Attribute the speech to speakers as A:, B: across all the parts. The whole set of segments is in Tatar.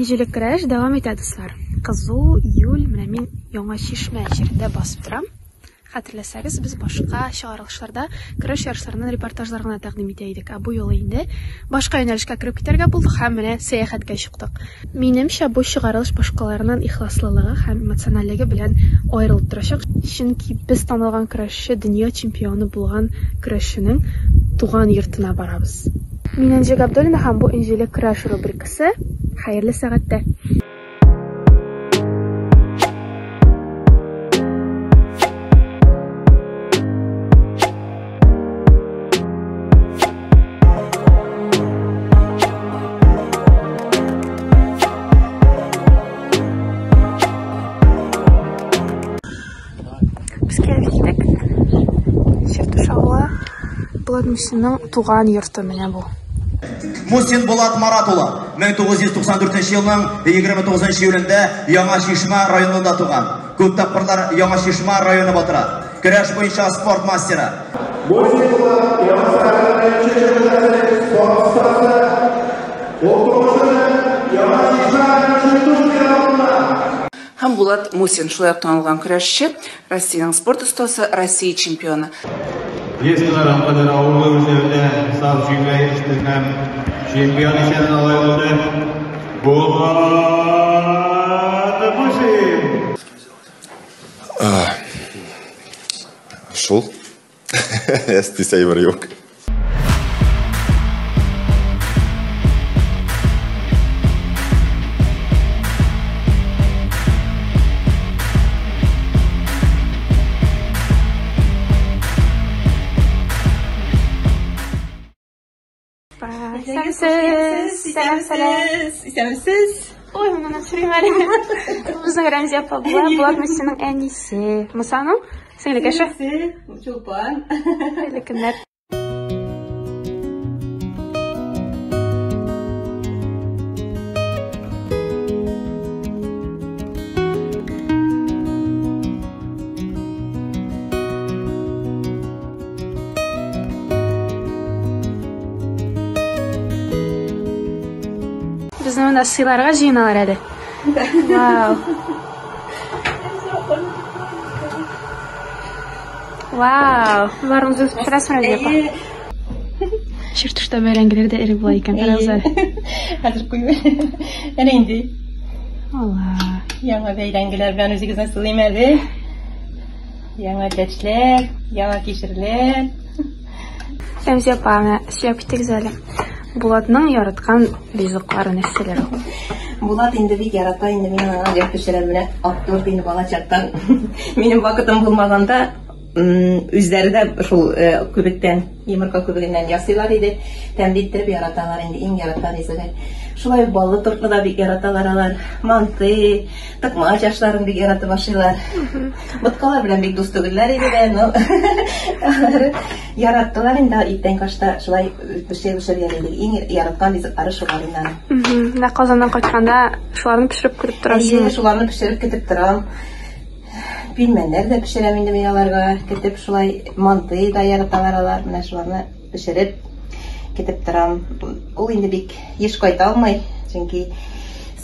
A: Энҗеле көрәш дәвам итә, дуслар. Кызу июль, менә мин Яңа Чишмә җирендә басып торам. Хәтерләсәгез, без башка чыгарылышларда көрәш ярышларыннан репортажлар гына тәкъдим итә идек. Ә бу юлы инде башка юнәлешкә кереп китәргә булдык һәм менә сәяхәткә чыктык. Минемчә, бу чыгарылыш башкаларыннан ихласлылыгы һәм эмоциональлеге белән аерылып торачак. Чөнки без танылган көрәшче, дөнья чемпионы булган көрәшченең туган йортына барабыз. Мин Энҗе Габдуллина һәм бу Энҗеле көрәш рубрикасы. Хәерле сәгатьтә! Без килеп җиттек. Чертуш авылы. Булат Мусинның туган йорты менә бу.
B: Мусин Булат Марат улы 1994 елның 29 июлендә Яңа Чишмә районында туган. Күп тапкырлар Яңа Чишмә районы батыры. Көрәш буенча спорт мастеры.
C: Мусин Булат Яңа Чишмә спорт остасы. Ул тумышыннан Яңа Чишмә Чертушский районында.
D: Һәм Булат Мусин, шулай ук танылган көрәшче, Россиянең спорт остасы, Россия чемпионы.
E: 100 килограмм кадәр авырлык үлчәвендә саф җиңүгә иреште һәм чемпион исеменә лаек булды Булат Мусин.
F: Шул. Әстис әйбер юк.
A: Исәнмесез, исәнмесез,
G: исәнмесез.
A: Ой, моны төшерим әле. Безнең Рәмзия апа була, Булат Мусинның әнисе. Мусаның сеңлекәше.
G: Чулпан.
A: Хәерле көннәр. Безне монда сыйларга җыеналар әле. Вау. Вау, барыбыз үз пешерәсең әле, апа. Чертушта бәрәңгеләр дә эре була икән, карагыз әле.
G: Хәзер куйм. Әнә инде.
A: Алла.
G: Яңа бәйрәңгеләр белән үзегезне сылыйм әле. Яңа чәчләр, яңа кишерләр.
A: Рәмзия апа, менә сөйләп китегез әле. Булатның яраткан ризыклары нәрсәләр ул?
G: Булат инде бик ярата инде мин аңа җәп пешерәм менә ат-торт инде бала чактан. Минем вакытым булмаганда үзләре дә шул күбектән, йомырка күбегеннән ясыйлар иде. Тәмле иттереп яраталар инде, иң яраткан ризыгы. Шулай ук баллы тортны да бик яраталар алар. Манты, токмач ашларын бик яратып ашыйлар. Боткалар белән бик дус түгелләр иде дә, но яраттылар инде иртәнге ашта шулай пешереп пешергән идек. Иң яраткан ризыклары шулар инде аның.
A: Менә Казаннан кайтканда шуларны пешереп көтеп торасың.
G: Әйе, шуларны пешереп көтеп торам. Пилмәннәр дә пешерәм инде мин аларга. Көтеп шулай манты да яраталар алар. Менә шуларны пешереп көтеп торам. Ул инде бик еш кайта алмый, чөнки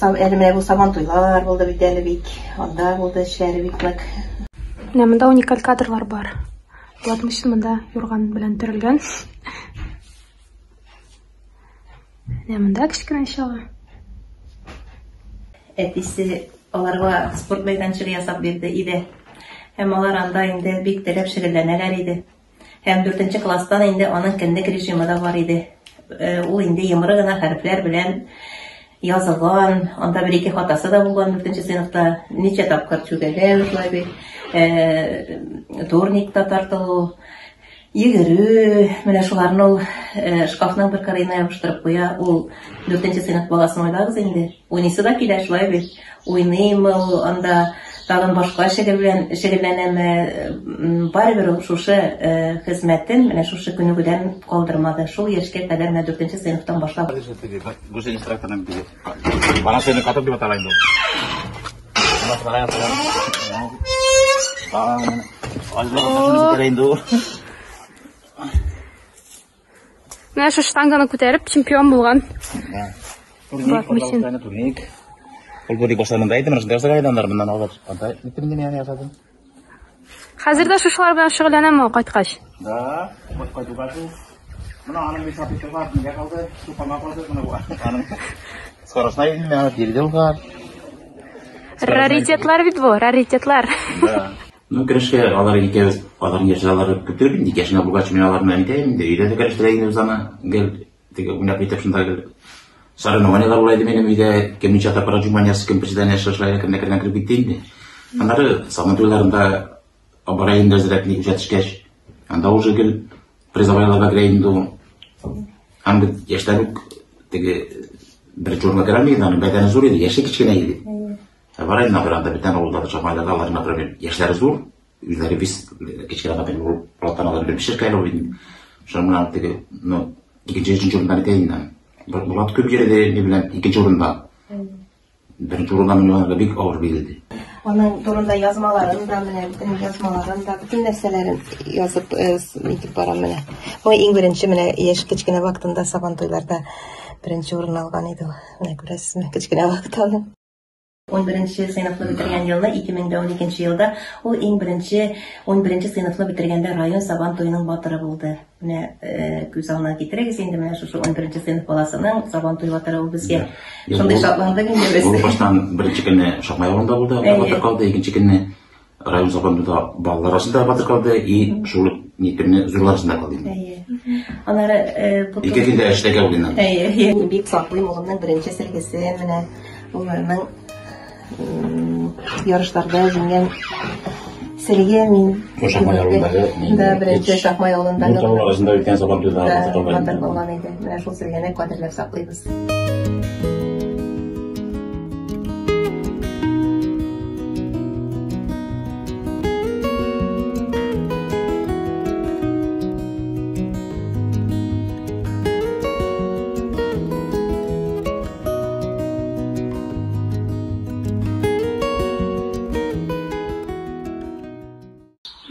G: әле менә бу Сабантуйлар булды бит әле бик. Анда булды эшләре бик нык.
A: Менә монда уникаль кадрлар бар. Булат Мусин монда юрган белән төрелгән. Менә монда кечкенә чагы.
G: Әтисе аларга спорт мәйданчыгы ясап бирде иде. Һәм алар анда инде бик теләп шөгыльләнәләр иде. Һәм дүртенче класстан инде аның кендек режимы да бар иде. Ул инде йомры гына хәрефләр белән язылган, анда бер-ике хатасы да булган дүртенче сыйныфта. Ничә тапкыр чүгәләү шулай бит, турникта тартылу, йөгерү, менә шуларны ул шкафның бер кырыена ябыштырып куя. Ул дүртенче сыйныф баласын уйлагыз инде. Уйныйсы да килә, шулай бит. Уйныймы ул анда, тагын башка шөгыль белән шөгыльләнәме, барыбер ул шушы хезмәтен, менә шушы күнегүдән калдырмады. Шул яшькә кадәр, менә дүртенче сыйныфтан башлап.
A: Менә шушы штанганы күтәреп чемпион булган. Булат Мусин.
E: Турник.
H: Ул бу башлар монда иде, менә шунда ясаган иде, аннары моннан алып, анда иттем инде мин ясадым.
A: Хәзер дә шушылар белән шөгыльләнәме ул кайткач?
H: Да, кайтуга шул. Менә аның бит сатып чыгар, нигә калды? Шул кама калды, менә бу аның. Скоростная инде миңа бирде ул.
A: Раритетлар бит бу, раритетлар.
H: Да. Ну, көрәшкә алар икәү, аларның яше алар күптер инде, яшенә булгач, мин алар белән әйтәм инде, өйдә дә көрәштерә инде без аны, гел теге уйнап итеп шунда гел соревнованиелар була иде минем өйдә, кем ничә тапкыр отжиманиясе, кем приседание шулай кемдә кергән кереп китте инде. Аннары Сабан туйларында бара инде әзрәк ни үсә төшкәч, анда уже гел призовойларга керә инде ул. Һәм бит яшьтән үк теге беренче урынга керә алмый иде, аның бәдәне зур иде, яше кечкенә иде. Ә бара инде, например, анда бүтән авылдагы чакмайларда алар, например, яшьләре зур, үзләре бис кечкенә, например, ул Булаттан алар бер пешеркә әле ул инде. Шуның белән теге, ну, икенче, өченче урында бит инде. Булат күп йөрде ни белән икенче урында. Беренче урында менә бик авыр бирелде.
G: Аның турында язмаларын да менә бөтен язмаларын да, бөтен нәрсәләрен язып итеп барам менә. Бу иң беренче менә яшь кечкенә вакытында Сабантуйларда беренче урын алган иде ул. Менә күрәсезме, кечкенә вакытта аның. 11 сыйныфны бетергән елны, 2012 елда ул иң беренче 11 сыйныфны бетергәндә район Сабан туеның батыры булды. Менә күз алдына китерегез инде, менә шушы 11 сыйныф баласының Сабан туй батыры ул безгә. Шундый шатландык инде без.
H: Ул баштан беренче көнне Шакмай авылында булды, батыр калды, икенче көнне район Сабантуйда балалар арасында батыр калды и шул ук ни көнне зурлар арасында калды инде.
G: Әйе. Аннары
H: Ике көндә эшләгә ул инде.
G: Әйе. Мин бик саклыйм улымның беренче сөлгесен, менә улымның ярышларда җиңгән сөлге мин.
H: Шахмай авылындагы.
G: Да, беренче Шахмай авылындагы.
H: Дүрт авыл арасында үткән Сабантуйда
G: батыр булган иде. Менә шул сөлгене кадерләп саклыйбыз.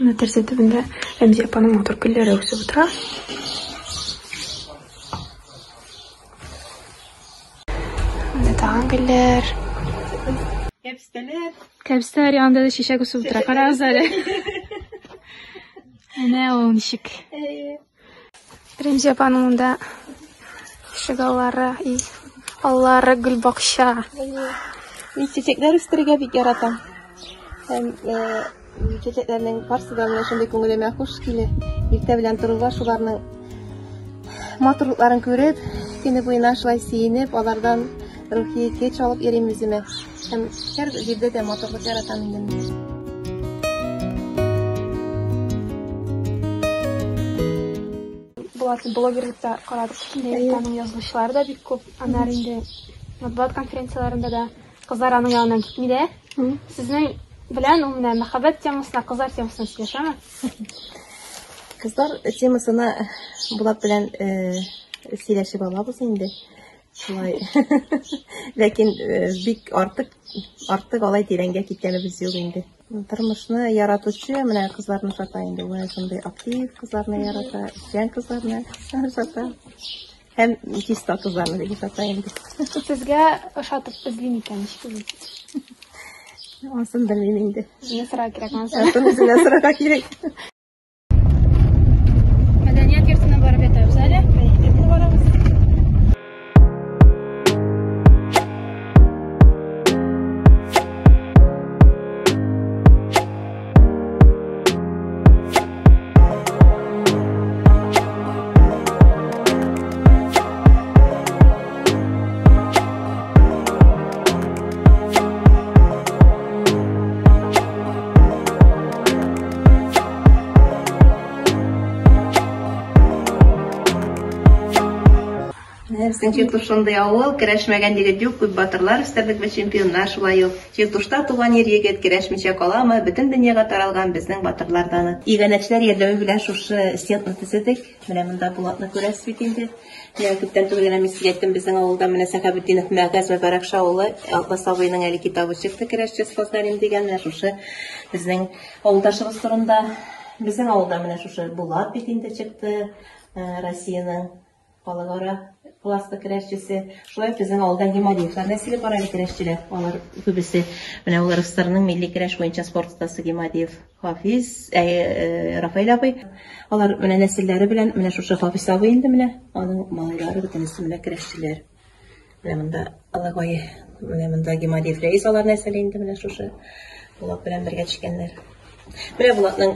A: Менә тәрәзә төбендә Рәмзия апаның матур гөлләре үсеп утыра. Менә тагын гөлләр.
G: Кәбестәләр.
A: Кәбестәләр янында да чәчәк үсеп утыра. Карагыз әле. Менә ул ничек. Рәмзия апаның монда ишегаллары, и аллары гөлбакча.
G: Мин чәчәкләр үстерергә бик яратам. Һәм чәчәкләрнең барсы да менә шундый күңелемә хуш килә. Иртә белән торуга шуларның матурлыкларын күреп, көне буена шулай сөенеп, алардан рухи көч алып йөрим үземә. Һәм һәр җирдә дә матурлык яратам инде мин.
A: Булат блогерлыкта карадык. Инде аның язылучылары да бик күп. Аннары инде матбугат конференцияләрендә дә кызлар аның яныннан китми дә. Сезнең белән ул менә мәхәббәт темасына, кызлар темасына сөйләшәме?
G: Кызлар темасына Булат белән сөйләшеп алабыз инде. Шулай. Ләкин бик артык артык алай тирәнгә киткәнебез юк инде. Тормышны яратучы менә кызларны ошата инде. Ул шундый актив кызларны ярата, эшчән кызларны ошата. Һәм чиста кызларны бик ошата инде.
A: Сезгә ошатып эзли микән, ничек уйлыйсыз?
G: Анысын белмим инде.
A: Үзенә сорарга кирәк анысын.
G: Анысын үзенә сорарга кирәк.
A: Мәдәният йортына барып ятабыз әле.
G: Мәдәният йортына барабыз. Безнең Чиртуш шундый авыл, керәшмәгән егет юк, күп батырлар үстердек без, чемпионнар шулай ук. Чиртушта туган ир егет керәшмичә каламы, бөтен дөньяга таралган безнең батырлар даны. Иганәчеләр ярдәме белән шушы стендны төзедек. Менә монда Булатны күрәсез бит инде. Менә күптән түгел генә мин сезгә әйттем, безнең авылда менә Сәхәбетдинов Мәгаз Мөбарәкша улы Атлас абыйның әле китабы чыкты, Керәшче остазларым дигән, менә шушы безнең авылдашыбыз турында. Безнең авылда менә шушы Булат бит инде чыкты, Россиянең халыкара Класслы көрәшчесе. Шулай ук безнең авылдан Гимадиевлар нәселе бар әле көрәшчеләр. Алар күбесе менә ул РСФСРның милли көрәш буенча спорт остасы Гимадиев Хафиз, ә, э, Рафаэль абый. Алар менә нәселләре белән менә шушы Хафиз абый инде менә аның малайлары бөтенесе менә көрәшчеләр. Менә монда Алагай, менә монда Гимадиев Рәис алар нәселе инде менә шушы Булат белән бергә төшкәннәр. Менә Булатның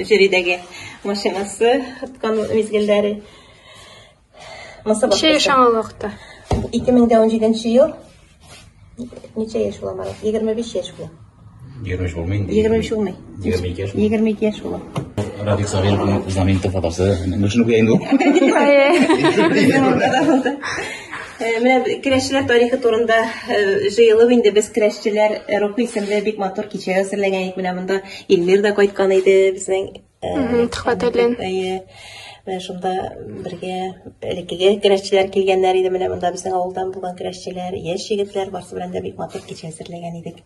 G: җөридәге машинасы откан мизгелләре.
A: Ничә яшь аңа вакытта?
G: 2017 ел. Ничә яшь була, Марат? 25 яшь була.
H: 25 булмый инде.
G: 25 булмый.
H: 22 яшь.
G: 22 яшь була.
H: Радик Сабировның знаменитый фотосы. Гөлшин куя инде ул.
G: Менә көрәшчеләр тарихы турында җыелып инде без көрәшчеләр рухи исемле бик матур кичә әзерләгән идек. Менә монда Эльмир да кайткан иде безнең
A: Төхвәтуллин.
G: Әйе. Менә шунда бергә элеккеге көрәшчеләр килгәннәр иде. Менә монда безнең авылдан булган көрәшчеләр, яшь егетләр барсы белән дә бик матур кичә әзерләгән идек.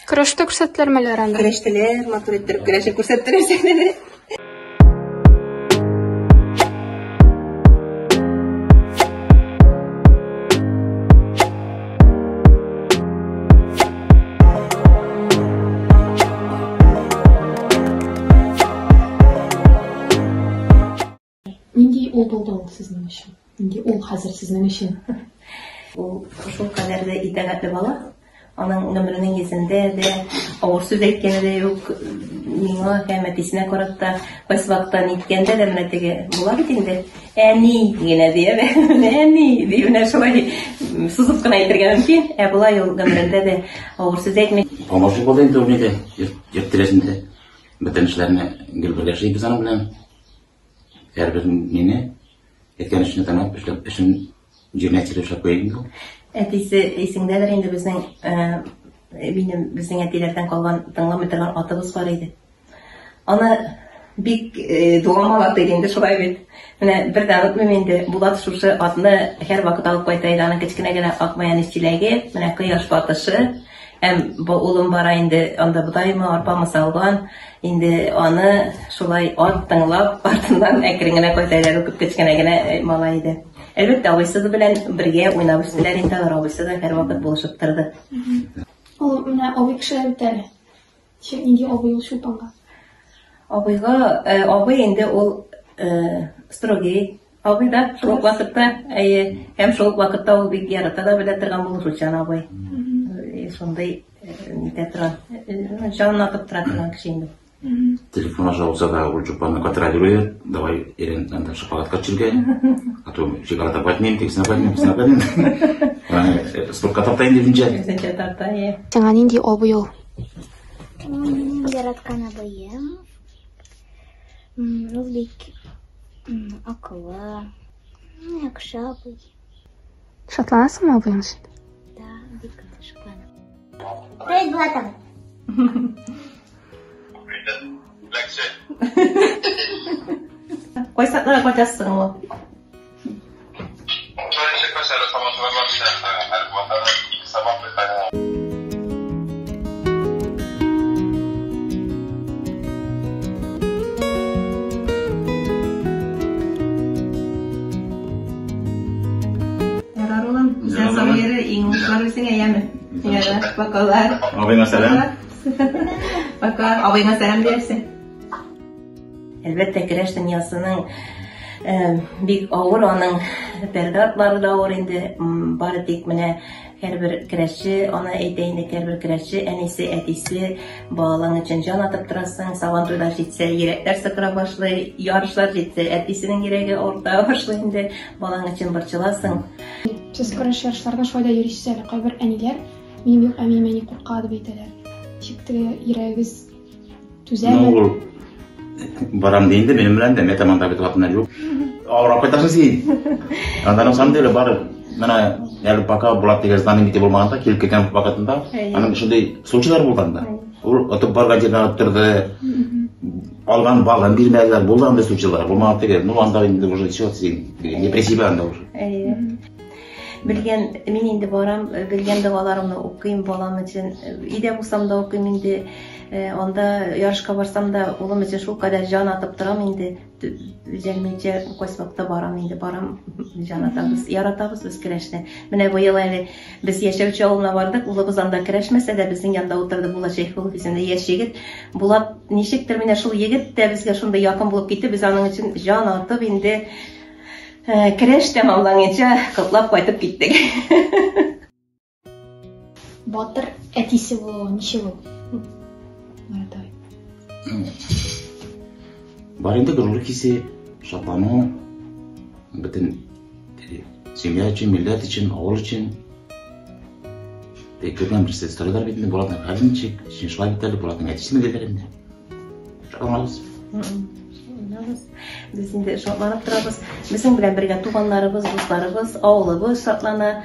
A: Көрәштә күрсәттеләрме әле анда?
G: Көрәштеләр, матур иттереп көрәшеп күрсәттеләр.
A: Нинди ул булды ул сезнең өчен? Нинди ул хәзер сезнең өчен?
G: Ул шул кадәр дә итагатьле бала. Аның гомеренең йөзендә дә авыр сүз әйткәне дә юк. Миңа һәм әтисенә карап та кайсы вакытта ниткәндә дә менә теге була бит инде. Әни генә дия, әни дип менә шулай сузып кына әйтергә мөмкин. Ә болай ул гомерендә дә авыр сүз әйтми.
H: Помощник булды инде ул инде йорт тирәсендә. Бөтен эшләрне гел бергә эшлибез аның белән. Һәрбер мине әйткән эшне тыңлап, эшләп, эшен җиренә җиткереп эшләп куя инде ул.
G: Әтисе исеңдәдер инде безнең, минем безнең әтиләрдән калган тыңламый торган атыбыз бар иде. Аны бик дуамал ат иде инде шулай бит. Менә бер дә онытмыйм инде, Булат шушы атны һәрвакыт алып кайта иде, аның кечкенә генә ак майонез чиләге, менә кояш батышы. Һәм бу улым бара инде, анда бодаймы, арпамы салган, инде аны шулай ат тыңлап, артыннан әкрен генә кайта иде, әле күп кечкенә генә малай иде. Әлбәттә, абыйсы белән бергә уйнап үстеләр инде алар, абыйсы да һәрвакыт булышып торды.
A: Ул менә абый кеше бит әле. Ничек, нинди абый ул Чулпанга?
G: Абыйга, абый инде ул строгий абый да, шул ук вакытта, әйе, һәм шул ук вакытта ул бик ярата да белә торган булышучан абый. Шундый нитә торган, җанын атып тора торган кеше инде.
H: Телефон аша булса да, ул Чулпанны контролирует. Давай, Ирен, анда шоколадка төшергә. А то шоколад апайтмыйм, тегесен апайтмыйм, бусен апайтмыйм. Спортка тарта инде үзенчә.
G: Үзенчә тарта, әйе.
A: Сиңа нинди абый ул?
I: Минем яраткан абыем. Ул бик акыллы, яхшы абый.
A: Шатланасыңмы абыең өчен?
I: Да, бик шатланам. Привет, Булат абый.
G: Кайсы атнага кайтасың ул? Ярар, улым. Исән сау йөре, иң уңышлар үзеңә, яме. Ярар, бакалар.
H: Абыйңа сәлам.
G: Пока, абыйңа сәлам бирәсең. Әлбәттә, көрәш дөньясының бик авыр, аның пәрдә артлары да авыр инде. Бары тик менә һәрбер көрәшче, аны әйтә инде, һәрбер көрәшче әнисе, әтисе, балаң өчен җан атып торасың. Сабантуйлар җитсә, йөрәкләр сыкра башлый, ярышлар җитсә, әтисенең йөрәге авырта башлый инде, балаң өчен борчыласың.
A: Сез көрәш ярышларына шулай да йөрисез әле. Кайбер әниләр, минем юк, әнием әни курка дип әйтәләр. Ничек теге йөрәгегез түзәме?
H: Ну, ул барам ди инде, минем белән дә, мен анда бит вакытында юк. Авырап кайтасың син. Анда на самом деле бар, менә әле пока Булат дигән знаменитый булмаганда, килеп киткән вакытында, аның шундый случайлар булды анда. Ул отып барган җирдән оттырды. Алган балын бирмәделәр, булды андый случайлар. Булмаган теге, ну анда инде уже все, син не при себе анда уже.
G: Әйе. Белгән, мин инде барам, белгән догаларымны укыйм балам өчен. Өйдә булсам да укыйм инде. Анда ярышка барсам да, улым өчен шулкадәр җан атып торам инде. Өзелмичә кайсы вакытта барам инде, барам, җан атабыз. Яратабыз без көрәшне. Менә быел әле без Яшәүче авылына бардык. Улыбыз анда көрәшмәсә дә, безнең янда утырды Булат Шәйхулов исемле яшь егет. Булат ничектер менә шул егет тә безгә шундый якын булып китте. Без аның өчен җан атып инде көрәш тәмамланганча котлап кайтып киттек.
A: Батыр әтисе булу ничек ул? Марат абый.
H: Бар инде горурлык хисе, шатлану, бөтен семья өчен, милләт өчен, авыл өчен. Тик күргән берсе сторилар бит инде Булатның хәле ничек, син шулай бит әле, Булатның әтисеме диләр инде. Шатланабыз.
G: Шатланабыз. Без инде шатланып торабыз. Безнең белән бергә туганнарыбыз, дусларыбыз, авылыбыз шатлана.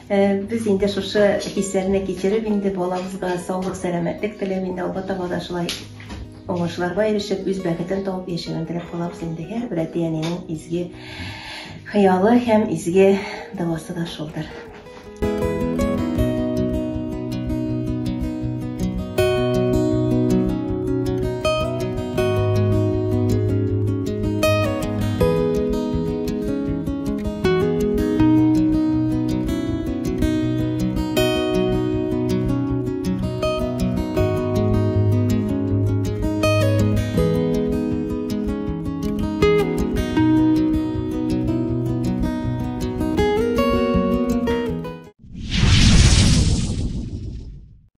G: Э, без инде шушы хисләрне кичереп инде балабызга саулык, сәламәтлек теләп инде алга таба да шулай уңышларга ирешеп, үз бәхетен табып яшәвен теләп калабыз инде. Һәрбер әти-әнинең изге хыялы һәм изге догасы да шулдыр.